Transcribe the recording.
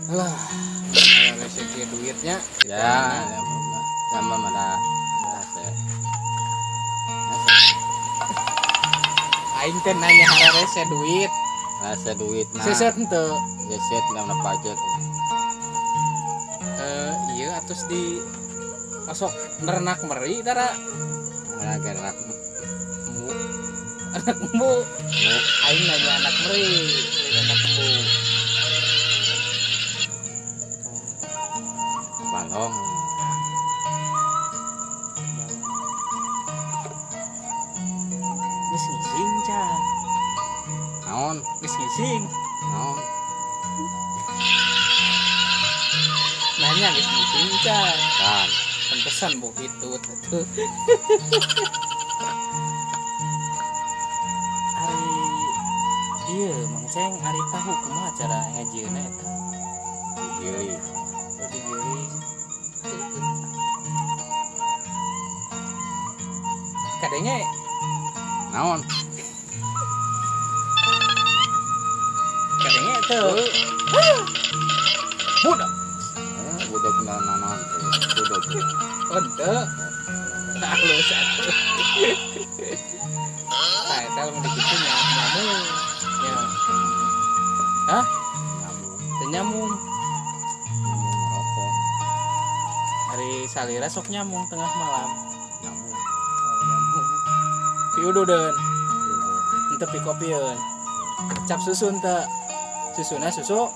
Lah, mana rezeki duitnya. Ya, sama mana rasa. Aing teh nanya hararese duit. Rasa duit nah. Seset henteu. Seset nggak pajak. Iya atus di osok nernak meri tara. Anak mu. Anak mu. Aing nanya anak meri, lain anak mu. Balong. Geus ngising can. Naon? Geus ngising. Naon? Nanya geus ngising can. Kan. Pantesan bu hitut atuh. Ari ieu Mang Ceng, ari tahu kumaha cara ngajieunna eta? Digiling. Oh, digiling. Kadenge Naon? Kadenge teu. Budak. Budak naon teu. Budak. Oh, henteu. Halus atuh. Tah eta lamun dikitu nyamuk. Ya. Hah? Nyamuk. Teu nyamuk. Nyamuk merokok. Hari salira sok nyamuk tengah malam. Nyamuk. Oh, nyamuk. Piududeun. Henteu pikopieun. Cap susu henteu. Susuna susu.